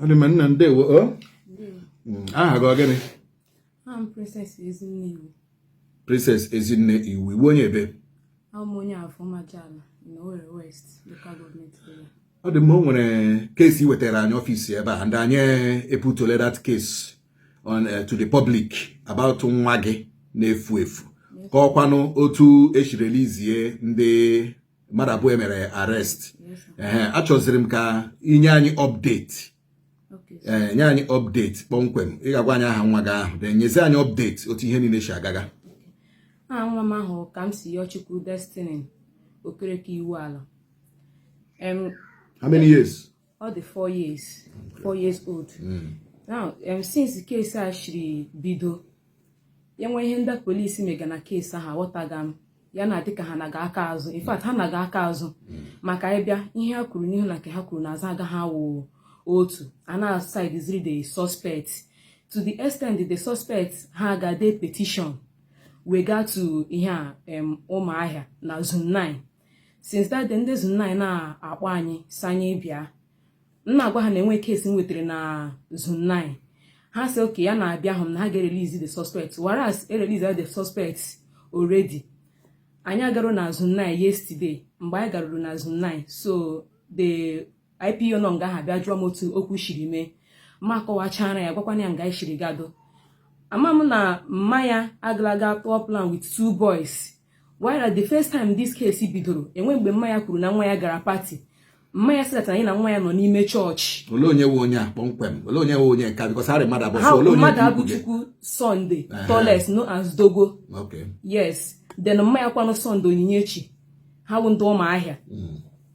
Ọ dị mma, nna, ndewo o. Aha gị ọ gịnị? Aha m Princess Ezinne Iwu. Princess Ezinne Iwu, Iwu onye ebe? Abụ m onye Avụ Ụmụajala in Owerri West Local Government Area. Ọ dị mma. O nwere case i wetara anyị office ebe a, ndị anyị eputole that case on to the public about nwa gị na-efu efu, ka ọkwanụ otu esi releasie ndị mmadụ abụọ emere arrest. Yes, sir. Ehe, achọziri m ka inye anyị update. Okay, sir. Ee, nye anyị update kpọmkwem. Ị ga-agwa anyị aha nwa gị ahụ, then nyezie anyị update otu ihe niile si agaga. Aha nwa m ahụ ka m si Yọchukwu Destiny Okereke Iwu ala. How many years? Ọ dị 4 years, 4 years old. Now, since case a shiri bido, ya nwee ihe ndị polisi mega na case ahụ, aghọtaga m ya na dịka ha naga aka azụ. In fact, ha naga aka azụ maka ịbịa ihe ha kwuru n'ihu na nke ha kwuru n'azụ agaghị awụ otu. A na-asideziri the suspect to the extent the suspect ha ga-de petition wega to ihe a Ụmụahịa na Zone 9. Since that day, ndị Zone 9 na-akpọ anyị si anyị bịa. M na-agwa ha na enwe case m wetara na Zone 9. Ha sị oke ya na-abịa hụ m na ha ga-erelease the suspect, whereas erelease the suspect already. Anyị agarụ na Zone 9 yesterday. Mgbe anyị garuru na Zone 9, so the IPO nọ nga ahụ abịa jụọ m otu okwu shiri mee. Ma kọwachara ya, gwakwana ya nga anyị shiri gado. Ama m na mma ya agalaga tụọ plan with two boys, while the first time this case bidoro, enwe mgbe mma ya kwuru na nwa ya gara party. Mma ya sị that anyị na nwa ya nọ n'ime chọọchị. Olee onye nwe onye a kpọmkwem? Olee onye nwe onye nke? Because arị mmadụ abụọ. Ha So olee onye mmadụ nke ikwu gị? Abụchukwu Sunday Toles, known as Dogo. Yes, then mma ya kwanụ, Sunday Onyinyechi. Ha bụ ndị Ụmụahịa.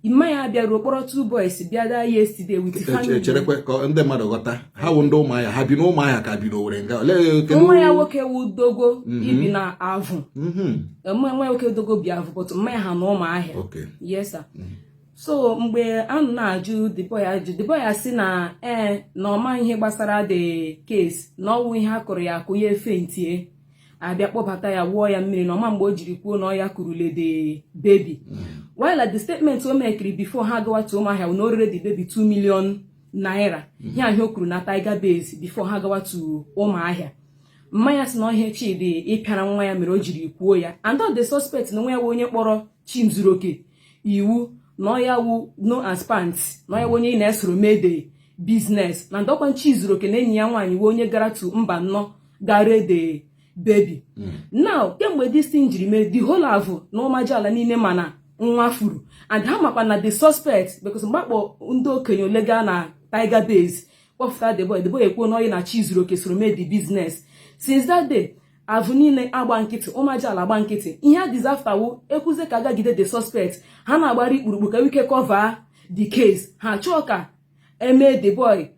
Mma ya bịaruo kpọrọ two boys bịa daa yesterday with family. Cherekwe ka ndị mmadụ ghọta. Ha wụ ndị Ụmụahịa, ha bi n'Ụmụahịa ka bi n'Owere nga? Olee kedu? Nwa ya nwoke wụ Dogo, ibi na Avụ. Nwa ya nwoke Dogo bi Avụ, but mma ya ha na Ụmụahịa. Yes, sir. So mgbe a nọ na-ajụ the boy ajụ, the boy asị na ee, na ọma ihe gbasara the case, na ọwụ ihe a kụrụ ya akụ ya efentie, abịa kpọbata ya, wụọ ya mmiri, na ọma mgbe o jiri kwuo na ọ ya kurule the baby, while at the statement o mekiri before ha gawa to Ụmụahịa na o rere the baby 2 million naira. Ihe ahụ o kwuru na Tiger Base before ha gawa to Ụmụahịa. Mmanya sị na ọhịa Chidi ịpịara nwa ya mere o jiri kwuo ya, and all the suspect na nwa ya wụ onye kpọrọ Chimzuroke Iwu, na ọ ya wụ no as pants, na ọ ya wụ onye ị na-esoro mee the business, na ndọkwa Chizuroke na enyi ya nwaanyị wụ onye gara to mba nnọọ gara the baby. Now, kemgbe this thing jiri mee, the whole Avụ na Ụmụajala niile mana nwa furu, and ha makwa na the suspect, because mgbe akpọ ndị okenye ole gaa na Tiger Base kpọfụta the boy, the boy ekwuo na onye na Chizuroke soro mee the business. Since that day, Avụ niile agba nkịtị, Ụmụajala agba nkịtị. Ihe a disaster wụ ekwuze ka agagide the suspect, ha na-agbara ikpurukpu ka wike cover the case. Ha chọọ ka emee the boy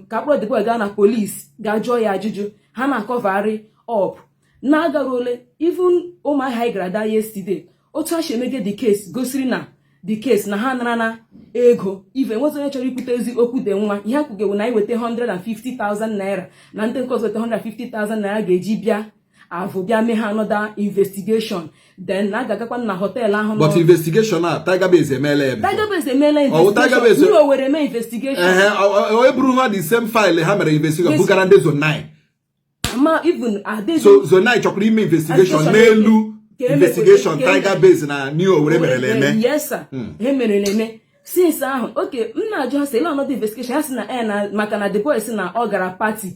ka akpọrọ the boy gaa na police gaa jụọ ya ajụjụ. Ha na-acoverarị up na-agaruole. Even Ụmụahịa anyị gara da yesterday, otu ha si emege the case gosiri na the case na ha nara na ego. Ife enwezi onye chọrọ ikwute ezi okwu dị nwa. Ihe ha kwugewu na anyị weta 150,000 naira, na ndị nke ọzọ weta 150,000 naira, ga-eji bịa Avụ bịa mee ha another investigation, then na a ga-agakwa na hotel ahụ. But investigation a, Tiger Base emeela ya before. Tiger Base emeela. Ọ wụ Tiger Base? Investigation ndị Owerri eme investigation. Ehe, ọ eburu ha the same file ha mere investigation bugara ndị Zone 9. Ma even adezi. So Zone 9 chọkwara ime investigation Investigation n'elu investigation Tiger Base na New Owerri merela eme. Yes sir, ha merela eme since ahụ. Oke m na-ajụ ha sị ele another investigation. Ha sị na na maka na the boy sị na ọ gara party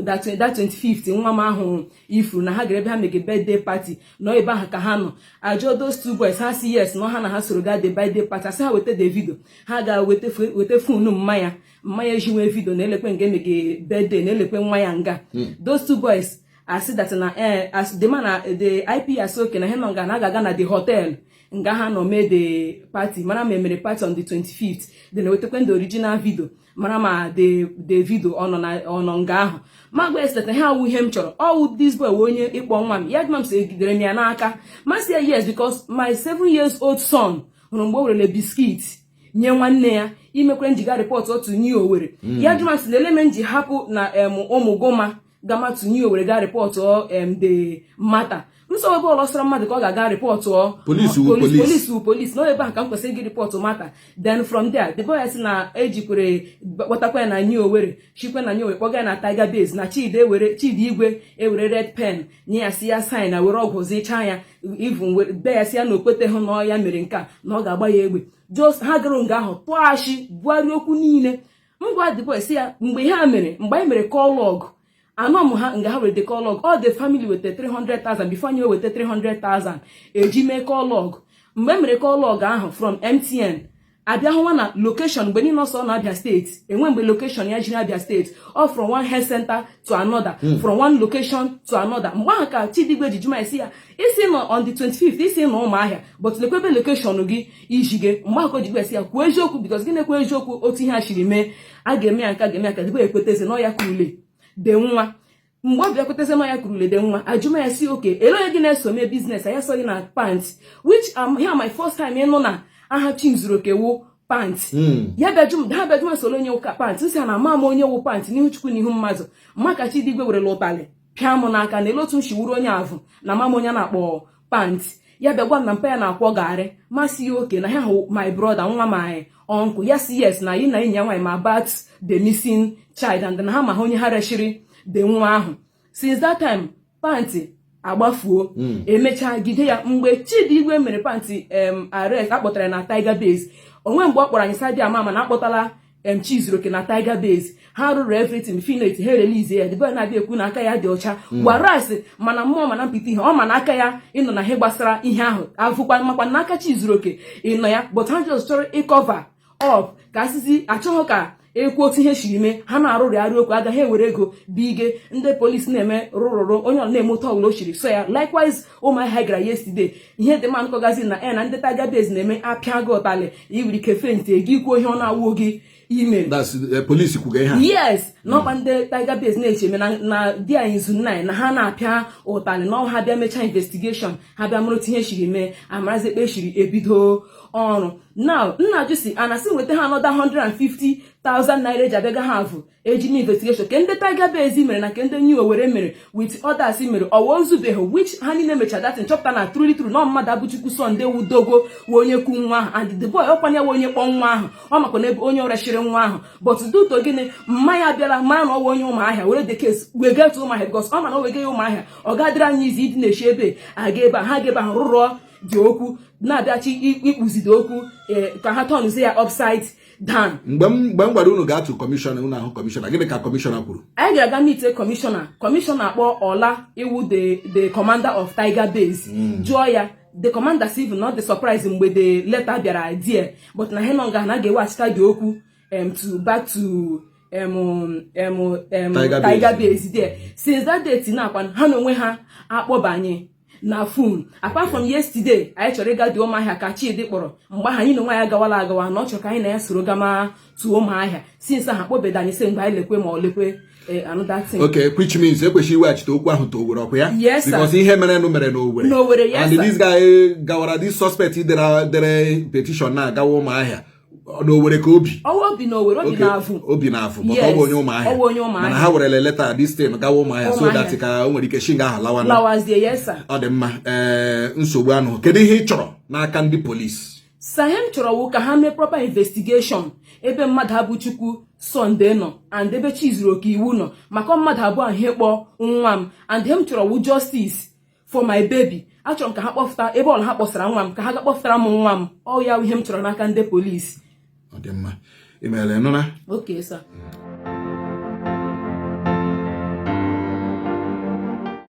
that 25th nwa m ahụ ifuru, na ha gara ebe ha mege birthday party, nọ ebe ahụ ka ha nọ. Ajụọ those two boys, ha si yes, na ha na ha soro gaa the birthday party. Asị ha weta the video. Ha ga weta phone mmanya, mmanya eji nwee video na elekwe nga emege birthday na elekwe nwa ya nga. Those two boys asị that na as the man na the IP asị oke na ha nọ nga na aga na the hotel nga ha nọ mee the party, mara ma emere party on the 25th, then wetakwa the original video, mara ma the video ọ nọ na ọ nọ nga ahụ. Ma gwa eseta ha awụ ihe m chọrọ ọwụ this boy wụ onye ịkpọ nwa m ya m sị egidere m ya n'aka. Ma sị ya yes, because my 7 years old son hụrụ mgbe o werele biscuit nye nwanne ya imekwere njiga report otu nye Owerri. Ya jụma sị na eleme nji hapụ na ụmụ gụma. gama to New Owerri ga report the matter. Nsọ ebe ọlọ sọrọ mmadụ ka ọ ga-aga report. Police wu police. Police wu police. Na ebe ahụ ka m kwesịrị gị report matter. Then from there, the boy sị na ejikwere kpọtakwa ya na New Owerri, chikwe na New Owerri kpọga ya na Tiger Base, na Chidi ewere, Chidi Igwe ewere red pen nye ya, si ya sign, na were ọgwụ zichaa ya, even be ya si ya na okweteghị na ọ ya mere nke a, na ọ ga-agba ya egbe. Just ha gara nga ahụ tụọ ashị, bugharịa okwu niile. Ngwa, the boy si ya mgbe ihe a mere, mgbe anyị mere call log, anọ m ha nga ha were the call log, all the family weta 300,000 before anyị weta 300,000 eji mee call log. Mgbe e mere call log ahụ from MTN, abịa hụwa na location mgbe niile ọsọ na Abia Steeti, enwe mgbe location ya jiri Abia Steeti, ọ from one health center to another, from one location to another. Mgbe ahụ ka Chidigwe ji jụma isi ya, isi nọ on the 25th, isi nọ Ụmụahịa, but lekwa ebe location gị ijige. Mgbe ahụ ka o ji esi ya kwuo eziokwu, because gị na-ekwu eziokwu otu ihe a chiri mee, a ga-eme ya nke a, ga-eme ya ka dịbụ ekwetezi na ọ ya kwurule de nwa. Mgbe ọ bịa kwetezi na ya kwurule de nwa, ajụma ya si, oke ele onye gị na-eso mee business ya? Sọ gị na pant, which here my first time ịnụ na aha Chizuroke wụ pant. Ya bịa jụ m, ha bịa jụ m soro onye ụka pant, nsị ha na ama m onye wụ pant n'ihu Chukwu, n'ihu mmadụ. Mma ka Chidigwe werela ụtalị pịa m n'aka na ele otu m si wuru onye avụ na ama m onye na-akpọ pant. Ya bịa gwa m na mpa ya na-akwọ garị, masị ya oke na ya hụ my brother, nwa my uncle. Ya si yes, na yi na enyi ya nwaanyị ma about the missing child and na ha ma ha onye ha reshiri the nwa ahụ. Since that time, pantị agbafuo. Emechaa gide ya. Mgbe Chidigwe mere pantị arrest, akpọtara ya na Tiger Base. Onwe mgbe ọ kpọrọ anyị sadi ama ama na akpọtala Chizuroke na Tiger Base. Ha rụrụ everything finite, ha release ya. The boy na-abịa ekwu na aka ya dị ọcha, whereas mana mmụọ mana mpịta ihe ọ ma na aka ya ịnọ na ihe gbasara ihe ahụ avụkwa, makwa na aka Chizuroke ịnọ ya, but ha just chọrọ ịcover up ka asịzi achọghị ka ekwu otu ihe siri mee. Ha na-arụrịarị okwu, agaghị ewere ego bige ndị polisi na-eme rụrụrụ onye ọ na-eme otu ọbụla o siri so ya. Likewise, Ụmụahịa gara yesterday, ihe dị mma nkọgazi na na ndị Tiger Base na-eme apịa gị ụtalị, iwere ike faint gị kwuo ihe ọ na-awụ gị ime. That's police kwuga ihe a? Yes, n'ọkwa ndị Tiger Base na-eche eme na di anyị zu nine na ha na-apịa ụtalị na ọ ha bịa mechaa investigation, ha bịa mụrụ otu ihe siri mee, amarazi ekpe shiri ebido ọrụ. Now nna jụ si anasị nweta ha another 150,000 naira eji abịaga ha avụ eji mee investigation ke ndị Tiger Base mere na ke ndị New Owerri mere with others mere ọwa ozubeghị, which ha niile mecha datin chọpụta na truly true na mmadụ Abụchukwu Sunday wudogo wụ onye kwu nwa ahụ, and the boy ọkwanye wụ onye kpọ nwa ahụ, ọ makwa na ebe onye ọrịachiri nwa ahụ. But due to gịnị, mmanya abịala mara na ọwa onye Ụmụahịa were the case wegatu Ụmụahịa, because ọ ma na o wege ya Ụmụahịa, ọ ga-adịrị anyị izi ịdị na-eshi ebe aga ebe a, ha ga ebe ahụ rụrụọ dị okwu na-abịachi ikpuzide okwu ka ha turnzie ya upside down. Mgbe m gwara unu gaa to kọmishọna, unu ahụ kọmishọna, gịnị ka kọmishọna kwuru? Anyị ga-aga meet kọmishọna. Kọmishọna akpọ Ọla iwu the commander of Tiger Base, jụọ ya. The commander si even not the surprise mgbe the letter bịara there, but na ha nọ nga na ga-eweghachita dị okwu to back to Tiger Base. Tiger Base there. Since that date na akwa ha na onwe ha akpọbanye na phone, apart from yesterday anyị chọrọ ịga dị Ụmụahịa ka Chidi kpọrọ. Mgbe ahụ anyị na onwe anyị agawala agawa na ọ chọrọ ka anyị na ya soro gama tụọ Ụmụahịa. Since ahụ akpọbedo anyị sị mgbe anyị lekwe ma ọ lekwe another thing. Okay, which means ekwesịghị iweghachite okwu ahụ to Owerri, ọkwa ya? Yes, sir. Because ihe mere nụ mere n'Owerri. N'Owerri, yes, And sir. this guy gawara, this suspect dere petition na-agawa Ụmụahịa, n'Owerri ka obi. Ọwa obi n'Owerri, obi na-avụ. Obi na-avụ, but Yes, ọ bụ onye Ụmụahịa. Ọ bụ onye Ụmụahịa. Mana ha werele leta this thing gawa Ụmụahịa so Ụmụahịa. that ka o nwere ike shi nga ahụ lawa na Lawazie, yes sir. Ọ dị mma. Ee, nsogbu anụ. Kedu ihe ị chọrọ n'aka ndị polisi? Sir, ihe m chọrọ wụ ka ha mee proper investigation ebe mmadụ Abụchukwu Sunday nọ and ebe Chizuroke Iwu nọ, maka mmadụ abụọ ahụ ihe kpọọ nwa m. And ihe m chọrọ wụ justice for my baby. Achọrọ m ka ha kpọfụta ebe ọla ha kpọsara nwa m, ka ha ga kpọfụtara m nwa m. Ọ ya wụ ihe m chọrọ n'aka ndị polisi. Ọ dị mma, imeela, nụna. Okay, sir.